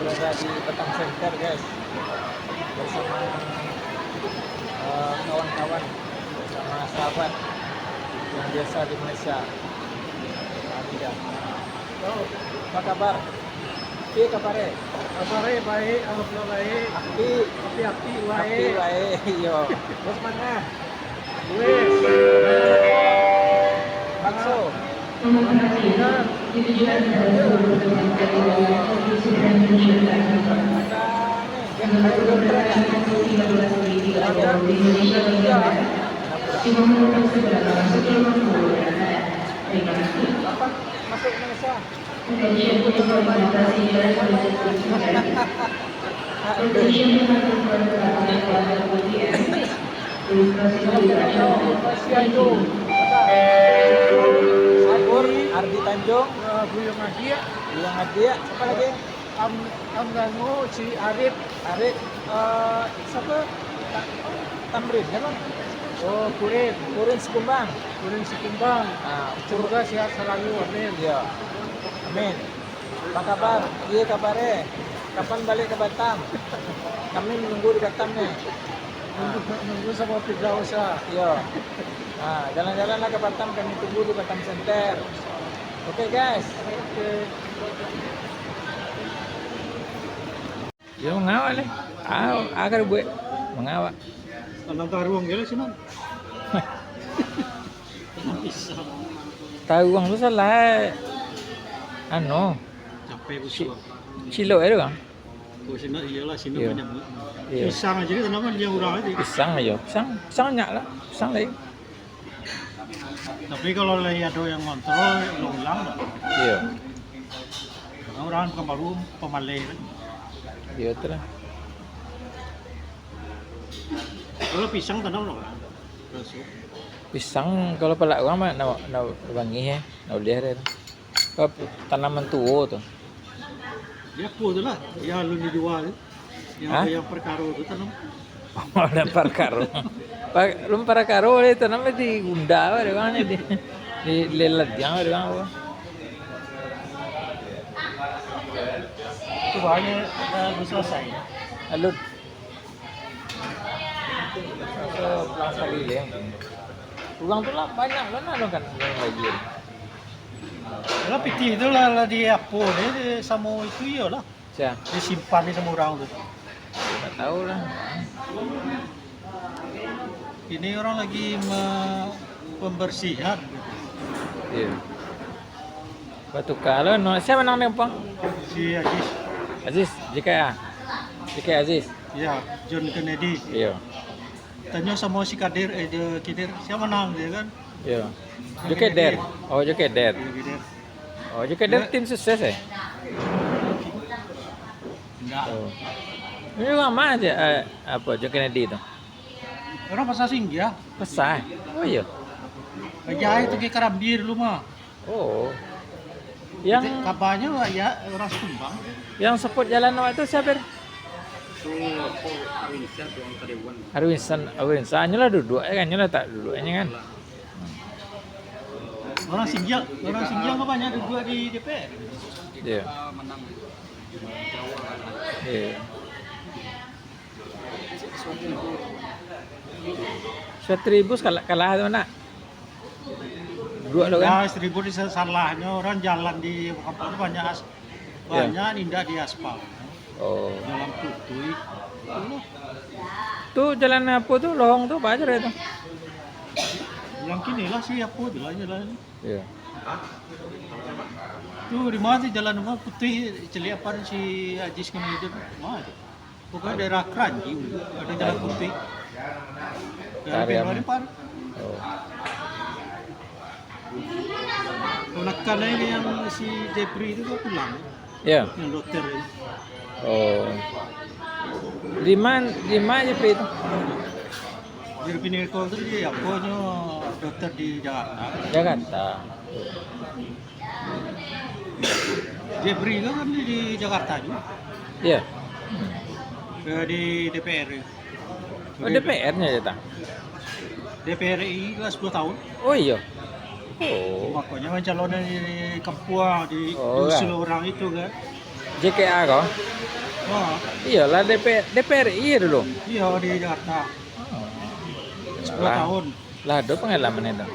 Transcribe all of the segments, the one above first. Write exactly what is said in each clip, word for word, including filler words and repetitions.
Berada di Batam Center, guys, bersama, eh, kawan-kawan, bersama sahabat yang biasa di Malaysia. Nah, ini dia. Yo, apa kabar? Api kabar, eh? Kabar, eh, baik, alhamdulillah baik. Api. Api-api, baik. Api, baik, yo. Terus mana? Bakso. Masuk Malaysia. Sakur, Ardi Tanjung, Buyung Adiak, Buyung Adiak, siapa lagi? Am-, Am Dangu, si Arif. Arif, eh, siapa? Ta-, Tamrin, siapa? Oh, Kurin. Kurin Sikumbang. Kurin Sikumbang. Ah, semoga sehat selalu, amin. Iya. Amin. Apa kabar? Iya kabar, eh. Kapan balik ke Batam? Kami menunggu di Batam, nih. Nunggu, nunggu sama Firdaus, ah. Iya. Ah, jalan-jalanlah ke Batam, kami tunggu di Batam Center. Oke, guys. Oke. Yo, mangawak leh. Ah, agar buat mangawak. Dalam taruang je lah, sinan. Taruang tu salah, anu, Capek ci-, busuak. Cilok itu kan? Oh, sinan, iyalah, sinan. Iyo. Banyak banget. Iyo. Pisang aja dia tanaman dia urang aja. Pisang aja. Pisang, pisang banyak lah. Pisang lain. Tapi kalau lai ado yang ngontrol, ulang-ulang lah. Iyo. Karena urang Pekanbaru pamaleh kan. Iyo, tu lah. Kalau pisang tanam apa? Raso. Pisang kalau palak urang mah nak, nak bangih, eh, nak ulih deh. Apa, tanaman tuo tu. Di apo tu lah, yang alun dijua tu. Yang, hah? Yang parkaro tu tanam. Oh, ada parkaro. Pa-, alun parkaro leh tanam di gunda, ada urang ni di, di leladiang, ada urang apa. Tu bahannya, eh, alun selesai. Alun. Raso pulang sakali leh. Urang tu lah banyak bana urang kan yang lagi. Lah pitih tu lah, lah di apo ni, di samo itu iyo lah. Sia? Disimpan ni samo urang tu. Tak tahu lah. Ini orang lagi me-, pembersihan. Iyo. Batukar lah, no. Sia manang ni, Pang? Si Aziz. Aziz, J K A. J K Aziz. Ya, John Kennedy. Iyo. Tanyo samo si Kadir, eh, Jo Kidir, sia manang dia kan? Iyo. John Kennedy. Jo Keder. Oh, Jo Keder. Jo Kidir. Oh, Jo Keder. Ya. Tim sukses, eh? Indak. Oh. Ini urang ma je, eh, apo, John Kennedy tu? Urang Pasar Singgah. Pasar? Oh, iyo. Bajahit tu ka Karambia dulu mah. Oh. Yang kabarnyo, ya, urang Sikumbang. Yang saput jalan awak tu sia, Ber? Tu apo, Arwin Syah, tu urang Taiwan. Arwin Syah, Arwin Syah, nyo lah duduak, ya kan? Nyo lah tak duduak, ya kan? Urang Singgah, urang Singgah kabarnyo duduak di D P R. Iyo. Iyo. Sudah Tribus kalah, kalah tu, nak? Duo lo kan? Ya, Seribu di sa-, salahnyo urang jalan di kampung tu banyak as-, ya, banyak indak diaspal. Oh. Jalan putuih. Itulah. Tu jalan apo tu, lohong tu, apo aja tu? Yang kini lah si apo tu lah jalan. Iya. Tu di mana tu jalan rumah putuih, caliak apo si Ajis kini tu? Mana tu? Pokoknyo daerah Kranji, ado jalan putuih. Daerah Kariam. Februari, Pak. Oh. Ponakan ni yang si Jepri tu kan pulang. Ya. Yang dokter ni. Oh. Di man-, di mana Jepri tu? Jepri Pinnacle tu di aponyo dokter di Jakarta. Jakarta. Jepri tu kan di Jakarta juga. Iya. Eh, di D P R. Oh, D P R-nya ya, ta? D P R RI lah sepuluh tahun. Oh, iya. Oh. Makonyo mancalon di kampung, di, oh, diusul urang itu kan. J K A ko? Oh, Iyolah, D P, D P R I dulu. Iya, di Jakarta. Oh. Sepuluh tahun. Lah ado pangalaman itu.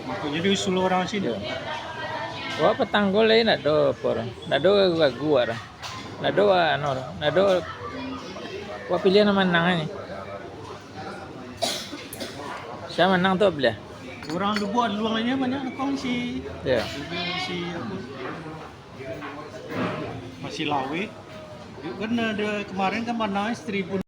Makanya diusul orang sini. Iyo. Wah, patang ko lai ndak ado apo doh. Ndak ado gagu-gagu wak doh. Ndak ado wak anu doh. Ndak ado wak pilihan nan manang ni. Sia manang tu pilihan. Orang Lubuak duluan aja banyak kongsi. Ya. Si apa? Masih Lawe. Kan ada kemarin kan manang seribu